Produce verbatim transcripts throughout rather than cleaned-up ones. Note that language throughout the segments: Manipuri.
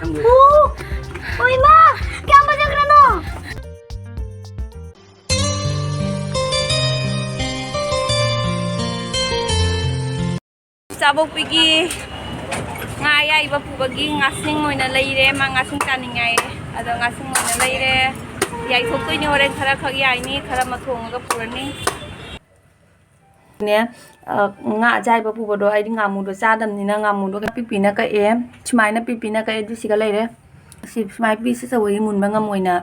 ꯑꯣ, ꯏꯃꯥ! ꯀꯌꯥꯝ ꯐꯖꯈ꯭ꯔꯅꯣ? ꯆꯥꯕꯣꯛꯄꯤꯒꯤ ꯉꯥ ꯑꯌꯥꯏꯕ ꯄꯨꯕꯒꯤ ꯉꯥꯁꯤꯡ ꯑꯣꯏꯅ ꯂꯩꯔꯦ꯫ ꯃꯥ ꯉꯥꯁꯤꯡ ꯆꯥꯅꯤꯡꯉꯥꯏ, ꯑꯗꯣ ꯉꯥꯁꯤꯡ ꯑꯣꯏꯅ ꯂꯩꯔꯦ꯫ ꯌꯥꯏꯊꯣꯛꯇꯣꯏꯅꯤ ꯍꯣꯔꯦꯟ ꯈꯔ ꯈꯛ ꯌꯥꯏꯅꯤ, ꯈꯔ ꯑꯃ ꯊꯣꯡꯉꯒ ꯄꯨꯔꯅꯤ꯫ ꯅꯦ, ꯑ, ꯉꯥ ꯑꯌꯥꯏꯕ ꯄꯨꯕꯗꯣ ꯑꯩꯗꯤ ꯉꯥꯃꯨꯗꯣ ꯆꯥꯗꯕꯅꯤꯅ ꯉꯥꯃꯨꯗꯣ ꯄꯤꯛꯄꯤꯅ ꯀꯛꯑꯦ꯫ ꯁꯨꯃꯥꯏꯅ ꯄꯤꯛꯄꯤꯅ ꯀꯛꯑꯦ, ꯑꯗꯨ ꯁꯤꯒ ꯂꯩꯔꯦ꯫ ꯁꯤ ꯁꯨꯃꯥꯏꯅ ꯄꯤꯁ ꯑꯆꯧꯕꯒꯤ ꯃꯨꯟꯕ ꯉꯝꯃꯣꯏꯅ꯫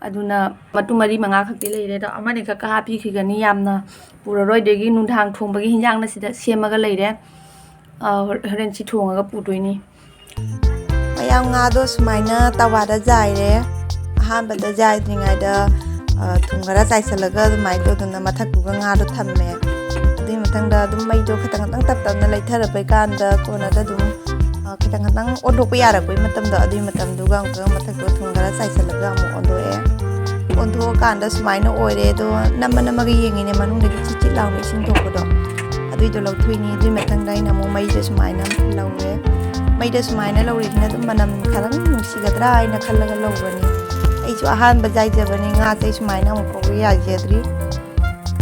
ꯑꯗꯨꯅ ꯃꯇꯨꯝ ꯃꯔꯤ ꯃꯉꯥ ꯈꯛꯇꯤ ꯂꯩꯔꯦ꯫ ꯑꯗꯣ ꯑꯃꯅꯤ ꯈꯛꯀ ꯍꯥꯞꯄꯤꯈꯤꯒꯅꯤ, ꯌꯥꯝꯅ ꯄꯨꯔꯔꯣꯏ꯫ ꯑꯗꯒꯤ ꯅꯨꯡꯗꯥꯡ ꯊꯣꯡꯕꯒꯤ ꯍꯤꯟꯖꯥꯡꯅ ꯁꯤꯗ ꯁꯦꯝꯃꯒ ꯂꯩꯔꯦ꯫ ꯑ, ꯍꯣꯔꯦꯟ ꯁꯤ ꯊꯣꯡꯉꯒ ꯄꯨꯗꯣꯏꯅꯤ꯫ ꯃꯌꯥꯝ, ꯉꯥꯗꯣ ꯁꯨꯃꯥꯏꯅ ꯇꯋꯥꯗ ꯌꯥꯏꯔꯦ꯫ ꯑꯍꯥꯟꯕꯗ ꯌꯥꯏꯗ꯭ꯔꯤꯉꯩꯗ, ꯑ, ꯊꯨꯝ ꯈꯔ ꯆꯥꯏꯁꯤꯜꯂꯒ ꯑꯗꯨꯃꯥꯏꯅ ꯇꯧꯗꯅ ꯃꯊꯛꯇꯨꯒ ꯉꯥꯗꯣ ꯊꯝꯃꯦ꯫ ꯑꯗꯨꯒꯤ ꯃꯊꯪꯗ ꯑꯗꯨꯝ ꯃꯩꯗꯣ ꯈꯤꯇꯪ ꯈꯤꯇꯪ ꯇꯞ ꯇꯞꯅ ꯂꯩꯊꯔꯛꯄꯩ ꯀꯥꯟꯗ ꯀꯣꯟꯅꯗ ꯑꯗꯨꯝ, ꯑ, ꯈꯤꯇꯪ ꯈꯤꯇꯪ ꯑꯣꯟꯊꯣꯛꯄ ꯌꯥꯔꯛꯄꯩ ꯃꯇꯝꯗꯣ, ꯑꯗꯨꯒꯤ ꯃꯇꯝꯗꯨꯒ ꯑꯃꯨꯛꯀ ꯃꯊꯛꯇꯨꯒ ꯊꯨꯝ ꯈꯔ ꯆꯥꯏꯁꯤꯜꯂꯒ ꯑꯃꯨꯛ ꯑꯣꯟꯊꯣꯛꯑꯦ꯫ ꯑꯣꯟꯊꯣꯛꯑꯀꯥꯟꯗ ꯁꯨꯃꯥꯏꯅ ꯑꯣꯏꯔꯦ꯫ ꯑꯗꯣ ꯅꯝꯃ ꯅꯝꯃꯒ ꯌꯦꯡꯉꯤꯅꯦ, ꯃꯅꯨꯡꯗꯒꯤ ꯆꯤꯠ ꯆꯤꯠ ꯂꯥꯎꯅ ꯏꯁꯤꯡ ꯊꯣꯛꯄꯗꯣ, ꯑꯗꯨꯏꯗꯣ ꯂꯧꯊꯣꯛꯏꯅꯤ꯫ ꯑꯗꯨꯏ ꯃꯊꯪꯗ ꯑꯩꯅ ꯑꯃꯨꯛ ꯃꯩꯁꯦ ꯁꯨꯃꯥꯏꯅ ꯂꯧꯔꯦ꯫ ꯃꯩꯗ ꯁꯨꯃꯥꯏꯅ ꯂꯧꯔꯤꯁꯤꯅ ꯑꯗꯨꯝ ꯃꯅꯝ ꯈꯔ ꯅꯨꯡꯁꯤꯒꯗ꯭ꯔꯥ ꯍꯥꯏꯅ ꯈꯜꯂꯒ ꯂꯧꯕꯅꯤ꯫ ꯑꯩꯁꯨ ꯑꯍꯥꯟꯕ ꯌꯥꯏꯖꯕꯅꯤ ꯉꯥꯁꯦ ꯁꯨꯃꯥꯏꯅ ꯑꯃꯨꯛ ꯐꯥꯎꯕ ꯌꯥꯏꯖꯗ꯭ꯔꯤ꯫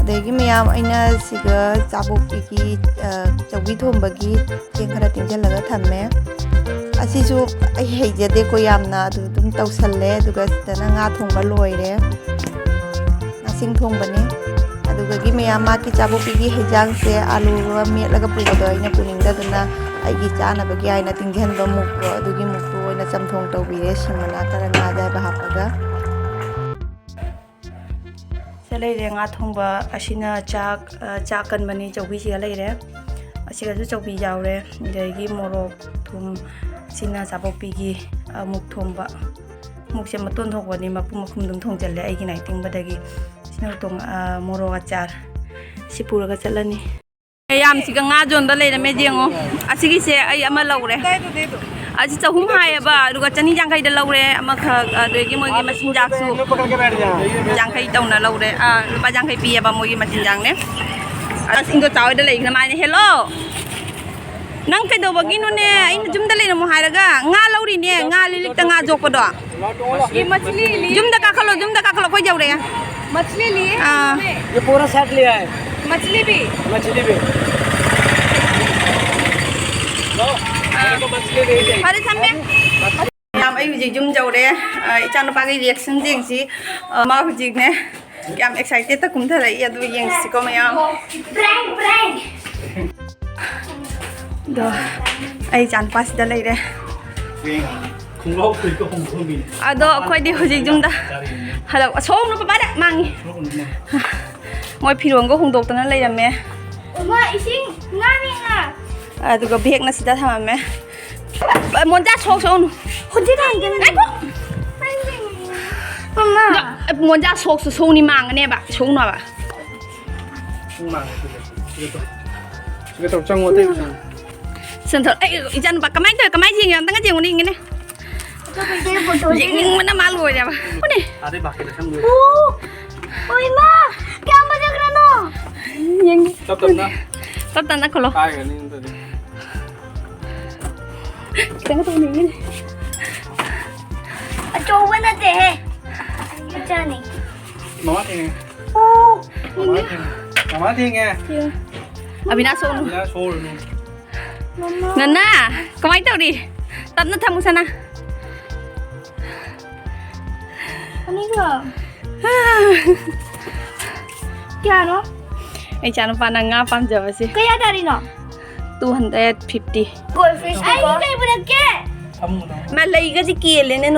ꯑꯗꯒꯤ ꯃꯌꯥꯝ, ꯑꯩꯅ ꯁꯤꯗ ꯆꯥꯕꯣꯛꯄꯤꯒꯤ, ꯑ, ꯆꯧꯕꯤ ꯊꯣꯡꯕꯒꯤ ꯆꯦꯡ ꯈꯔ ꯇꯤꯡꯁꯤꯜꯂꯒ ꯊꯝꯃꯦ꯫ ꯑꯁꯤꯁꯨ ꯑꯩ ꯍꯩꯖꯗꯦꯀꯣ ꯌꯥꯝꯅ, ꯑꯗꯨ ꯑꯗꯨꯝ ꯇꯧꯁꯜꯂꯦ꯫ ꯑꯗꯨꯒ ꯁꯤꯗꯅ ꯉꯥ ꯊꯣꯡꯕ ꯂꯣꯏꯔꯦ, ꯉꯥꯁꯤꯡ ꯊꯣꯡꯕꯅꯤ꯫ ꯑꯗꯨꯗꯒꯤ ꯃꯌꯥꯝ, ꯃꯥꯒꯤ ꯆꯥꯕꯣꯛꯄꯤꯒꯤ ꯍꯩꯖꯥꯡꯁꯦ ꯑꯥꯂꯨꯒ ꯃꯦꯠꯂꯒ ꯄꯨꯕꯗꯣ ꯑꯩꯅ ꯄꯨꯅꯤꯡꯗꯗꯅ ꯑꯩꯒꯤ ꯆꯥꯅꯕꯒꯤ ꯍꯥꯏꯅ ꯇꯤꯡꯁꯤꯟꯕ ꯃꯨꯛꯇꯣ, ꯑꯗꯨꯒꯤ ꯃꯨꯛꯇꯣ ꯑꯣꯏꯅ ꯆꯝꯊꯣꯡ ꯇꯧꯕꯤꯔꯦ, ꯁꯤꯡ ꯃꯅꯥ ꯈꯔ ꯉꯥ ꯑꯌꯥꯏꯕ ꯍꯥꯞꯄꯒ꯫ ꯁꯤꯗ ꯂꯩꯔꯦ ꯉꯥ ꯊꯣꯡꯕ, ꯑꯁꯤꯅ ꯆꯥꯛ, ꯑ, ꯆꯥꯛ ꯀꯟꯕꯅꯤ, ꯆꯧꯕꯤꯁꯤꯒ ꯂꯩꯔꯦ꯫ ꯑꯁꯤꯒꯁꯨ ꯆꯧꯕꯤ ꯌꯥꯎꯔꯦ, ꯑꯗꯒꯤ ꯃꯣꯔꯣꯛ, ꯊꯨꯝ, ꯁꯤꯅ ꯆꯥꯕꯣꯛꯄꯤꯒꯤ, ꯑ, ꯃꯨꯛ ꯊꯣꯡꯕ꯫ ꯃꯨꯛꯁꯦ ꯃꯇꯣꯟ ꯊꯣꯛꯄꯅꯤ, ꯃꯄꯨꯝ ꯃꯄꯨꯝ ꯑꯗꯨꯝ ꯊꯣꯡꯖꯜꯂꯦ ꯑꯩꯒꯤꯅ ꯇꯤꯡꯕꯗꯒꯤ꯫ ꯁꯤꯅ ꯇꯣꯡ-, ꯑ, ꯃꯣꯔꯣꯛ ꯑꯆꯥꯔ꯫ ꯁꯤ ꯄꯨꯔꯒ ꯆꯠꯂꯅꯤ꯫ ꯃꯌꯥꯝꯁꯤꯒ ꯉꯥ ꯌꯣꯟꯕ ꯂꯩꯔꯝꯃꯦ, ꯌꯦꯡꯉꯣ꯫ ꯑꯁꯤꯒꯤꯁꯦ ꯑꯩ ꯑꯃ ꯂꯧꯔꯦ꯫ ꯑꯁꯤ ꯆꯍꯨꯝ ꯍꯥꯏꯌꯦꯕ, ꯑꯗꯨꯒ ꯆꯅꯤ ꯌꯥꯡꯈꯩꯗ ꯂꯧꯔꯦ ꯑꯃꯈꯛ, ꯑꯗꯒꯤ ꯃꯣꯏꯒꯤ ꯃꯆꯤꯟꯖꯥꯛꯁꯨ ꯌꯥꯡꯈꯩ ꯇꯧꯅ ꯂꯧꯔꯦ꯫ ꯑꯥ, ꯂꯨꯄꯥ ꯌꯥꯡꯈꯩ ꯄꯤꯌꯦꯕ ꯃꯣꯏꯒꯤ ꯃꯆꯤꯟꯖꯥꯛꯅꯦ꯫ ꯑꯁ, ꯏꯪꯗꯣ ꯆꯥꯎꯗ ꯂꯩꯈ꯭ꯔ ꯃꯥꯅꯦ꯫ ꯍꯦꯜꯂꯣ꯫ ꯅꯪ ꯀꯩꯗꯧꯕꯒꯤꯅꯣꯅꯦ? ꯑꯩꯅ ꯌꯨꯝꯗ ꯂꯩꯔꯝꯃꯣ ꯍꯥꯏꯔꯒ ꯉꯥ ꯂꯧꯔꯤꯅꯦ, ꯉꯥ ꯂꯤꯛꯂꯤꯛꯇ ꯉꯥ ꯌꯣꯛꯄꯗꯣ꯫ ये मछली लिए। ꯌꯨꯝꯗ ꯀꯥꯈꯠꯂꯣ, ꯌꯨꯝꯗ ꯀꯥꯈꯠꯂꯣ, ꯑꯩꯈꯣꯏ ꯌꯧꯔꯛꯑꯦ꯫ मछली लिए हाँ। ये पूरा सेट लिया है। मछली भी। मछली भी। लो, मेरे को मछली भी चाहिए। ꯐꯔꯦ, ꯊꯝꯃꯦ꯫ ꯌꯥꯝ, ꯑꯩ ꯍꯧꯖꯤꯛ ꯌꯨꯝ ꯌꯧꯔꯦ꯫ ꯑ, ꯏꯆꯥꯅꯨꯄꯥꯒꯤ reaction ꯌꯦꯡꯁꯤ꯫ ꯑ, ꯃꯥ ꯍꯧꯖꯤꯛꯅꯦ ꯌꯥꯝ excitedꯇ ꯀꯨꯝꯊꯔꯛꯏ, ꯑꯗꯨ ꯌꯦꯡꯁꯤꯀꯣ ꯃꯌꯥꯝ꯫ Prank, prank꯫ ꯑꯗꯣ ꯑꯩ ꯏꯆꯥꯅꯨꯄꯥꯁꯤꯗ ꯂꯩꯔꯦ꯫ ꯈꯣꯡꯒ꯭ꯔꯥꯎ ꯐꯨꯔꯤꯠꯀ ꯍꯣꯡꯗꯣꯛꯑꯝꯃꯤꯅꯦ꯫ ꯑꯗꯣ ꯑꯩꯈꯣꯏꯗꯤ ꯍꯧꯖꯤꯛ ꯌꯨꯝꯗ ꯍꯜꯂꯛ-, ꯁꯣꯝꯅ ꯄꯥꯏꯔꯦ ꯃꯥꯡꯉꯤ꯫ ꯃꯣꯏ ꯐꯤꯔꯣꯟꯒ ꯍꯣꯡꯗꯣꯛꯇꯅ ꯂꯩꯔꯝꯃꯦ꯫ ꯏꯃꯥ, ꯏꯁꯤꯡ ꯉꯥꯅꯤ ꯉꯥ꯫ ꯑꯗꯨꯒ bagꯅ ꯁꯤꯗ ꯊꯝꯃꯝꯃꯦ꯫ ꯃꯣꯟꯖꯥ ꯁꯣꯛ ꯁꯣꯛꯎꯅꯨ꯫ ꯍꯧꯖꯤꯛ ꯍꯥꯟꯒꯅꯤ꯫ ꯉꯥꯏꯈꯣ꯫ ꯃꯃꯥ꯫ ꯃꯣꯟꯖꯥ ꯁꯣꯛꯁꯨ ꯁꯣꯛꯅꯤ ꯃꯥꯡꯒꯅꯦꯕ꯫ ꯁꯣꯛꯅꯕ꯫ ꯁꯤꯒ ꯇꯧ꯫ ꯁꯤꯒ ꯇꯧ꯫ ꯆꯪꯉꯣ, ꯑꯇꯩ ꯆꯪꯉꯣ꯫ ꯁꯟꯊꯣꯛ-, ꯑꯩ ꯏꯆꯥꯅꯨꯄꯥ ꯀꯃꯥꯏꯅ ꯇꯧꯋꯦ? ꯀꯃꯥꯏꯅ ꯌꯦꯡꯉꯦ? ꯑꯝꯇꯪꯒ ꯌꯦꯡꯉꯨꯅꯦ, ꯌꯦꯡꯒꯦꯅꯦ꯫ ꯑꯇꯣꯞꯄ ꯏꯆꯦ photo ꯌꯦꯡꯅꯤꯡꯕꯅ ꯃꯥ ꯂꯣꯏꯔꯦꯕ꯫ ꯐꯨꯅꯦ꯫ ꯑꯗꯩ ꯕꯥꯀꯤꯗ ꯁꯪꯗꯣꯏ꯫ ꯑꯣ! ꯑꯣꯏꯃꯥ! ꯀꯌꯥꯝ ꯐꯖꯈ꯭ꯔꯅꯣ? ꯌꯦꯡꯒꯦ꯫ ꯇꯞ ꯇꯞꯅ꯫ ꯇꯞ ꯇꯞꯅ ꯈꯣꯠꯂꯣ꯫ ꯀꯥꯏꯒ꯭ꯔꯅꯤ ꯅꯠꯇ꯭ꯔꯗꯤ꯫ ꯈꯤꯇꯪ ꯇꯧꯅꯤꯡꯉꯤꯅꯦ꯫ ꯑꯆꯧꯕ ꯅꯠꯇꯦꯍꯦ꯫ ꯃꯆꯥꯅꯤ꯫ ꯃꯃꯥ ꯊꯦꯡꯉꯦ꯫ ꯑꯣ! ꯃꯃꯥ ꯊꯦꯡꯉꯦ꯫ ꯃꯃꯥ ꯊꯦꯡꯉꯦ꯫ ꯑꯕꯤꯅꯥꯁ ꯁꯣꯛꯎꯅꯨ꯫ ꯑꯕꯤꯅꯥꯁ ꯁꯣꯛꯎꯔꯅꯨ꯫ ꯃꯃꯥ꯫ ꯅꯅꯥ, ꯀꯃꯥꯏꯅ ꯇꯧꯔꯤ? ꯇꯞꯅ ꯊꯝꯃꯨ, ꯁꯅꯥ꯫ ꯑꯅꯤꯒ꯫ ꯀꯌꯥꯅꯣ? ꯑꯩ ꯏꯆꯥꯅꯨꯄꯥꯅ ꯉꯥ ꯄꯥꯝꯖꯕꯁꯦ꯫ ꯀꯌꯥ ꯇꯥꯔꯤꯅꯣ? Two hundred fifty꯫ Gold fish ꯑꯩꯒꯤ ꯀꯣ? ꯀꯩ ꯄꯨꯔꯛꯀꯦ? ꯃꯥ ꯂꯩꯒꯁꯦ ꯀꯦꯜꯂꯦꯅꯦ꯫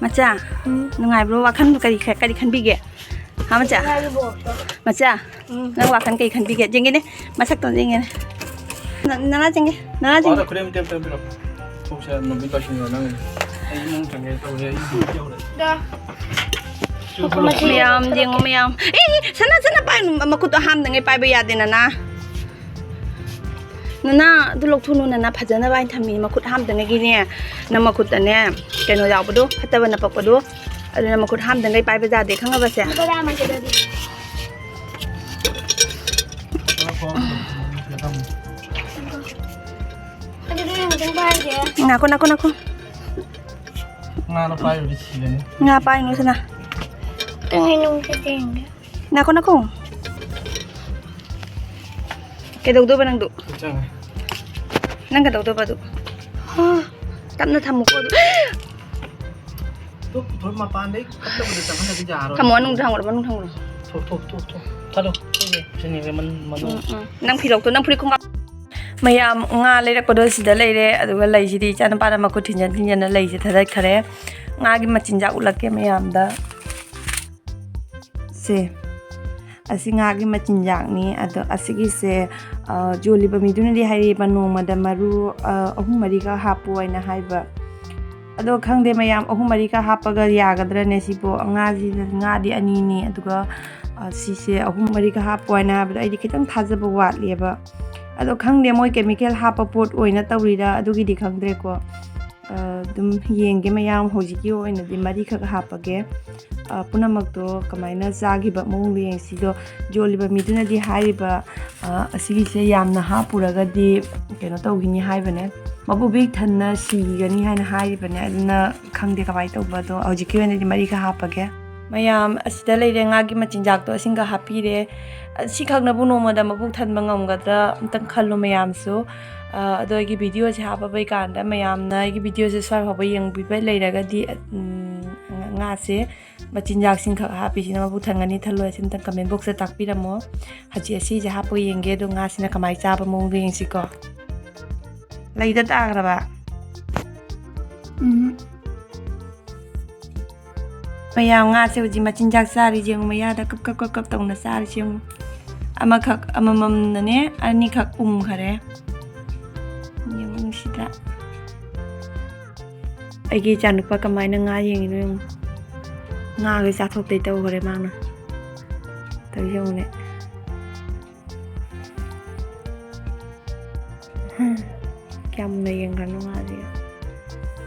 ꯃꯆꯥ, ꯎꯝ꯫ ꯅꯨꯡꯉꯥꯏꯕ꯭ꯔꯣ? ꯋꯥꯈꯜ ꯀꯔꯤ ꯈ-, ꯀꯔꯤ ꯈꯟꯕꯤꯒꯦ? ꯍꯥ, ꯃꯆꯥ? ꯉꯥꯒꯤ ꯕꯣꯛꯁꯇꯣ꯫ ꯃꯆꯥ, ꯎꯝ꯫ ꯅꯪ ꯋꯥꯈꯜ ꯀꯔꯤ ꯈꯟꯕꯤꯒꯦ? ꯌꯦꯡꯒꯦꯅꯦ, ꯃꯁꯛꯇꯣ ꯑꯝꯇ ꯌꯦꯡꯒꯦꯅꯦ꯫ ꯅ-, ꯅꯅꯥ ꯆꯪꯒꯦ, ꯅꯅꯥ ꯆꯪꯒꯦ꯫ ꯋꯥꯗ ꯈꯨꯗꯦꯝ ꯇꯦꯝ ꯇꯦꯝ ꯄꯤꯔꯛꯑꯣ꯫ ꯊꯣꯛꯁꯦ, ꯅꯨꯃꯤꯠ ꯇꯥꯁꯤꯟꯈ꯭ꯔꯣ ꯅꯪ꯫ ꯑꯩ ꯏꯃꯨꯡ ꯆꯪꯒꯦ ꯇꯧꯔꯦ, ꯑꯩ ꯏꯃꯨꯡ ꯌꯧꯔꯦ꯫ ꯗꯣ꯫ ꯃꯌꯥꯝ, ꯌꯦꯡꯉꯣ, ꯃꯌꯥꯝ꯫ ꯑꯦ, ꯑꯦ, ꯁꯅꯥ, ꯁꯅꯥ, ꯄꯥꯏ-, ꯃꯈꯨꯠꯇꯣ ꯍꯥꯝꯗꯉꯩ ꯄꯥꯏꯕ ꯌꯥꯗꯦ, ꯅꯅꯥ꯫ ꯅꯅꯥ, ꯑꯗꯨ ꯂꯧꯊꯣꯛꯅꯨ, ꯅꯅꯥ, ꯐꯖꯅꯕ ꯍꯥꯏꯅ ꯊꯝꯃꯤ꯫ ꯃꯈꯨꯠ ꯍꯥꯝꯗꯉꯩꯒꯤꯅꯦ, ꯅꯪ ꯃꯈꯨꯠꯇꯅꯦ, ꯀꯩꯅꯣ ꯌꯥꯎꯕꯗꯣ, ꯐꯠꯇꯕ ꯅꯄꯛꯄꯗꯣ, ꯑꯗꯨꯅ ꯃꯈꯨꯠ ꯍꯥꯝꯗꯉꯩ ꯄꯥꯏꯕ ꯌꯥꯗꯦ, ꯈꯪꯉꯕꯁꯦ? ꯕꯣꯔꯥ ꯑꯃ ꯀꯩꯗꯧꯔꯤ? ꯆꯪꯕ ꯍꯥꯏꯁꯦ꯫ ꯉꯥꯈꯣ, ꯉꯥꯈꯣ, ꯉꯥꯈꯣ꯫ ꯉꯥꯗꯣ ꯄꯥꯏꯔꯨꯔꯗꯤ ꯁꯤꯔꯅꯤ꯫ ꯉꯥ ꯄꯥꯏꯅꯨ, ꯁꯅꯥ꯫ ꯈꯤꯇꯪ ꯑꯩ ꯅꯨꯡꯁꯦ ꯊꯦꯡꯒꯦ꯫ ꯉꯥꯈꯣ, ꯉꯥꯈꯣ꯫ ꯀꯩꯗꯧꯗꯣꯏꯕ ꯅꯪꯗꯨ? ꯆꯪꯉꯦ꯫ ꯅꯪ ꯀꯩꯗꯧꯗꯣꯏꯕ ꯑꯗꯨ? ꯍꯥ, ꯇꯞꯅ ꯊꯝꯃꯨꯀꯣ ꯑꯗꯨ꯫ ꯊꯣꯛ, ꯊꯣꯛ, ꯃꯄꯥꯟꯗꯩ ꯐꯠꯇꯕꯗ ꯆꯪꯍꯜꯂꯗꯤ ꯌꯥꯔꯣꯏ꯫ ꯊꯝꯃꯣ, ꯃꯅꯨꯡꯗ ꯊꯝꯃꯨꯔꯣ, ꯃꯅꯨꯡ ꯊꯝꯃꯨꯔꯣ꯫ ꯊꯣꯛ, ꯊꯣꯛ, ꯊꯣꯛ, ꯊꯣꯛ꯫ ꯊꯥꯗꯣꯛ꯫ ꯊꯣꯛꯑꯦ꯫ ꯁꯤꯅꯦ ꯃꯅꯨꯡ, ꯃꯅꯨꯡ꯫ ꯎꯝ, ꯎꯝ꯫ ꯅꯪ ꯐꯤꯔꯣꯛꯇꯣ, ꯅꯪ ꯐꯨꯔꯤꯠ ꯈꯣꯡꯒ꯭ꯔꯥꯎ꯫ ꯃꯌꯥꯝ ꯉꯥ ꯂꯩꯔꯛꯄꯗꯣ ꯁꯤꯗ ꯂꯩꯔꯦ, ꯑꯗꯨꯒ ꯂꯩꯁꯤꯗꯤ ꯏꯆꯥꯅꯨꯄꯥꯅ ꯃꯈꯨꯠ ꯊꯤꯟꯖꯟ ꯊꯤꯟꯖꯟꯅ ꯂꯩꯁꯦ ꯊꯥꯗꯠꯈꯔꯦ꯫ ꯉꯥꯒꯤ ꯃꯆꯤꯟꯖꯥꯛ ꯎꯠꯂꯛꯀꯦ ꯃꯌꯥꯝꯗ꯫ ꯁꯦ, ꯑꯁꯤ ꯉꯥꯒꯤ ꯃꯆꯤꯟꯖꯥꯛꯅꯤ꯫ ꯑꯗꯣ ꯑꯁꯤꯒꯤꯁꯦ, ꯑ, ꯌꯣꯜꯂꯤꯕ ꯃꯤꯗꯨꯅꯗꯤ ꯍꯥꯏꯔꯤꯕ ꯅꯣꯡꯃꯗ ꯃꯔꯨ, ꯑ, ꯑꯍꯨꯝ ꯃꯔꯤꯒ ꯍꯥꯞꯄꯨ ꯍꯥꯏꯅ ꯍꯥꯏꯕ꯫ ꯑꯗꯣ ꯈꯪꯗꯦ ꯃꯌꯥꯝ, ꯑꯍꯨꯝ ꯃꯔꯤꯒ ꯍꯥꯞꯄꯒ ꯌꯥꯒꯗ꯭ꯔꯅꯦ ꯁꯤꯕꯣ? ꯉꯥꯁꯤ, ꯉꯥꯗꯤ ꯑꯅꯤꯅꯤ, ꯑꯗꯨꯒ, ꯑ, ꯁꯤꯁꯦ ꯑꯍꯨꯝ ꯃꯔꯤꯒ ꯍꯥꯞꯄꯣ ꯍꯥꯏꯅ ꯍꯥꯏꯕꯗꯣ ꯑꯩꯗꯤ ꯈꯤꯇꯪ ꯊꯥꯖꯕ ꯋꯥꯠꯂꯦꯕ꯫ ꯑꯗꯣ ꯈꯪꯗꯦ ꯃꯣꯏ chemical ꯍꯥꯞꯄ ꯄꯣꯠ ꯑꯣꯏꯅ ꯇꯧꯔꯤꯔꯥ ꯑꯗꯨꯒꯤꯗꯤ ꯈꯪꯗ꯭ꯔꯦꯀꯣ꯫ ꯑ, ꯑꯗꯨꯝ ꯌꯦꯡꯒꯦ ꯃꯌꯥꯝ, ꯍꯧꯖꯤꯛꯀꯤ ꯑꯣꯏꯅꯗꯤ ꯃꯔꯤꯈꯛ ꯍꯥꯞꯄꯒꯦ꯫ ꯑ, ꯄꯨꯝꯅꯃꯛꯇꯣ ꯀꯃꯥꯏꯅ ꯆꯥꯈꯤꯕ ꯃꯑꯣꯡꯗꯣ ꯌꯦꯡꯁꯤꯗꯣ꯫ ꯌꯣꯜꯂꯤꯕ ꯃꯤꯗꯨꯅꯗꯤ ꯍꯥꯏꯔꯤꯕ, ꯑ, ꯑꯁꯤꯒꯤꯁꯦ ꯌꯥꯝꯅ ꯍꯥꯞꯄꯨꯔꯒꯗꯤ ꯀꯩꯅꯣ ꯇꯧꯈꯤꯅꯤ ꯍꯥꯏꯕꯅꯦ, ꯃꯕꯨꯛ ꯄꯤꯛ ꯊꯟꯅ ꯁꯤꯒꯅꯤ ꯍꯥꯏꯅ ꯍꯥꯏꯔꯤꯕꯅꯦ꯫ ꯑꯗꯨꯅ ꯈꯪꯗꯦ ꯀꯃꯥꯏꯅ ꯇꯧꯕ, ꯑꯗꯣ ꯍꯧꯖꯤꯛꯀꯤ ꯑꯣꯏꯅꯗꯤ ꯃꯔꯤꯈꯛ ꯍꯥꯞꯄꯒꯦ꯫ ꯃꯌꯥꯝ ꯑꯁꯤꯗ ꯂꯩꯔꯦ, ꯉꯥꯒꯤ ꯃꯆꯤꯟꯖꯥꯛꯇꯣ ꯑꯁꯤꯡꯒ ꯍꯥꯞꯄꯤꯔꯦ꯫ ꯑꯁꯤꯈꯛꯅꯕꯨ ꯅꯣꯡꯃꯗ ꯃꯕꯨꯛ ꯊꯟꯕ ꯉꯝꯒꯗ꯭ꯔꯥ ꯑꯝꯇꯪ ꯈꯜꯂꯨ ꯃꯌꯥꯝꯁꯨ꯫ ꯑ, ꯑꯗꯣ ꯑꯩꯒꯤ ꯚꯤꯗꯤꯑꯣꯁꯦ ꯍꯥꯞꯄꯕꯩ ꯀꯥꯟꯗ ꯃꯌꯥꯝꯅ ꯑꯩꯒꯤ ꯚꯤꯗꯤꯑꯣꯁꯦ ꯁ꯭ꯋꯥꯏ ꯐꯥꯎꯕ ꯌꯦꯡꯕꯤꯕ ꯂꯩꯔꯒꯗꯤ, ꯎꯝ, ꯉꯥꯁꯦ ꯃꯆꯤꯟꯖꯥꯛꯁꯤꯡꯈꯛ ꯍꯥꯞꯄꯤꯁꯤꯅ ꯃꯕꯨꯛ ꯊꯟꯒꯅꯤ ꯊꯜꯂꯣꯏ ꯁꯤ ꯑꯝꯇꯪ comment boxꯇ ꯇꯥꯛꯄꯤꯔꯝꯃꯣ꯫ ꯍꯧꯖꯤꯛ ꯑꯁꯤꯁꯦ ꯍꯥꯞꯄꯒ ꯌꯦꯡꯒꯦ, ꯑꯗꯣ ꯉꯥꯁꯤꯅ ꯀꯃꯥꯏꯅ ꯆꯥꯕ ꯃꯑꯣꯡꯗꯣ ꯌꯦꯡꯁꯤꯀꯣ꯫ ꯂꯩꯗ ꯇꯥꯈ꯭ꯔꯕ? ꯎꯝ꯫ ꯃꯌꯥꯝ ꯉꯥꯁꯦ ꯍꯧꯖꯤꯛ ꯃꯆꯤꯟꯖꯥꯛ ꯆꯥꯔꯤꯁꯦ ꯌꯦꯡꯉꯨ, ꯃꯌꯥꯗ ꯀꯞ ꯀꯞ ꯀꯞ ꯀꯞ ꯇꯧꯅ ꯆꯥꯔꯤꯁꯦ ꯌꯦꯡꯉꯨ꯫ ꯑꯃꯈꯛ, ꯑꯃꯃꯝꯅꯅꯦ ꯑꯅꯤꯈꯛ ꯎꯝꯈꯔꯦ꯫ ꯌꯦꯡꯉꯨ ꯅꯨꯡꯁꯤꯗ꯭ꯔꯥ? ꯑꯩꯒꯤ ꯏꯆꯥꯅꯨꯄꯥ ꯀꯃꯥꯏꯅ ꯉꯥ ꯌꯦꯡꯉꯤꯅꯣ ꯌꯦꯡꯉꯨ꯫ ꯉꯥꯒ ꯆꯥꯊꯣꯛꯇꯩ ꯇꯧꯈꯔꯦ ꯃꯥꯅ꯫ ꯇꯧꯔꯤꯁꯦ ꯌꯦꯡꯉꯨꯅꯦ꯫ ꯀꯌꯥꯝ ꯃꯨꯟꯅ ꯌꯦꯡꯈ꯭ꯔꯅꯣ ꯉꯥꯁꯦ꯫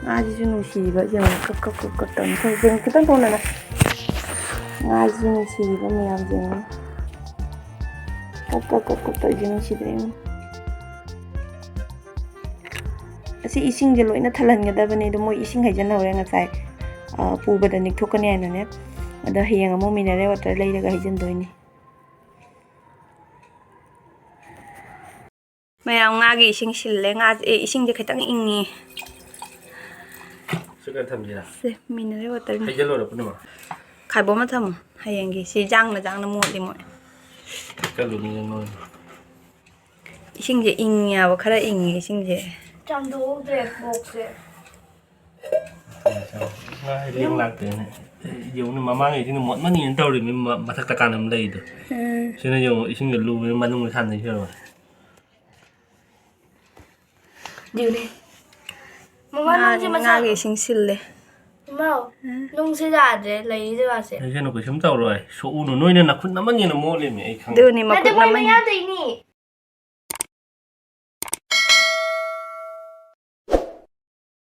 ꯉꯥꯁꯤꯁꯨ ꯅꯨꯡꯁꯤꯕ ꯌꯦꯡꯉꯣ, ꯀꯞ ꯀꯞ ꯀꯞ ꯀꯞ ꯇꯧꯅꯤ꯫ ꯈꯔ ꯌꯦꯡ-, ꯈꯤꯇꯪ ꯇꯧꯅꯅ꯫ ꯉꯥꯁꯤꯁꯨ ꯅꯨꯡꯁꯤꯕ ꯃꯌꯥꯝ ꯌꯦꯡꯉꯣ꯫ ꯀꯞ ꯀꯞ ꯀꯞ ꯀꯞ ꯇꯧꯔꯤꯁꯦ ꯅꯨꯡꯁꯤꯗ꯭ꯔꯥ ꯌꯦꯡꯉꯣ꯫ ꯁꯤ ꯏꯁꯤꯡꯁꯦ ꯂꯣꯏꯅ ꯊꯜꯍꯟꯒꯗꯕꯅꯦ꯫ ꯑꯗꯣ ꯃꯣꯏ ꯏꯁꯤꯡ ꯍꯩꯖꯤꯟꯍꯧꯔꯦ ꯉꯁꯥꯏ, ꯑ, ꯄꯨꯕꯗ ꯅꯤꯛꯊꯣꯛꯀꯅꯤ ꯍꯥꯏꯅꯅꯦ꯫ ꯑꯗꯣ ꯍꯌꯦꯡ ꯑꯃꯨꯛ mineral water ꯂꯩꯔꯒ ꯍꯩꯖꯤꯟꯗꯣꯏꯅꯤ꯫ ꯃꯌꯥꯝ, ꯉꯥꯒꯤ ꯏꯁꯤꯡ ꯁꯤꯜꯂꯦ꯫ ꯉꯥ, ꯑꯦ, ꯏꯁꯤꯡꯁꯦ ꯈꯤꯇꯪ ꯏꯪꯉꯤ꯫ ꯁꯤ ꯀꯥꯏ ꯊꯝꯁꯤꯔꯥ? ꯁꯦ, mineral waterꯅꯤ꯫ ꯍꯩꯖꯤꯜꯂꯣꯔ ꯄꯨꯝꯅꯃꯛ? ꯈꯥꯏꯕꯣꯛꯅ ꯊꯝꯃꯣ꯫ ꯍꯌꯦꯡꯒꯤ ꯁꯤ ꯖꯥꯡꯅ ꯖꯥꯡꯅ ꯃꯣꯠꯂꯤ ꯃꯣꯏ꯫ ꯆꯠꯂꯨꯅꯤ ꯅꯣꯏ꯫ ꯏꯁꯤꯡꯁꯦ ꯏꯪꯉꯦꯕ, ꯈꯔ ꯏꯪꯉꯦ ꯏꯁꯤꯡꯁꯦ꯫ ꯆꯥꯝꯊꯣꯛꯍꯧꯗ꯭ꯔꯦ ꯕꯣꯛꯁꯁꯦ꯫ ꯉꯥ ꯍꯩꯔꯦꯡ ꯂꯥꯛꯇꯦꯅꯦ꯫ ꯌꯦꯡꯉꯨꯅꯦ, ꯃꯃꯥꯡꯉꯩꯁꯤꯅ ꯃꯣꯠꯃꯟꯒꯤꯅ ꯇꯧꯔꯤꯕꯅꯤ, ꯃ-, ꯃꯊꯛꯇ ꯀꯥꯟꯅ ꯑꯃ ꯂꯩꯗꯣ꯫ ꯎꯝ꯫ ꯁꯤꯅ ꯌꯦꯡꯉꯨ, ꯏꯁꯤꯡꯗ ꯂꯨꯕꯅꯤ, ꯃꯅꯨꯡꯗ ꯁꯥꯟꯅꯩꯁꯦ ꯌꯦꯡꯉꯨ꯫ ꯗꯤꯌꯨꯅꯦ꯫ ꯃꯃꯥ, ꯉꯥ-, ꯅꯨꯡꯁꯦ ꯃꯁꯥ-, ꯉꯥꯒꯤ ꯏꯁꯤꯡ ꯁꯤꯜꯂꯦ꯫ ꯏꯃꯥꯎ, ꯎꯝ꯫ ꯅꯨꯡꯁꯦ ꯌꯥꯗ꯭ꯔꯦ, ꯂꯩꯔꯤꯁꯦ ꯋꯥꯁꯦ꯫ ꯑꯩ ꯀꯩꯅꯣ ꯀꯩꯁꯨꯝ ꯇꯧꯔꯣꯏ꯫ ꯁꯣꯛꯎꯅꯨ, ꯅꯣꯏꯅ ꯅꯈꯨꯠ ꯅꯃꯟꯒꯤꯅ ꯃꯣꯠꯂꯤꯃꯤ, ꯑꯩ ꯈꯪꯉꯦ꯫ ꯑꯗꯨꯅꯤ, ꯅꯠꯇꯦ, ꯃꯈꯨꯠ ꯃꯣꯏ ꯅꯃꯟ-, ꯃꯌꯥꯗꯩꯅꯤ꯫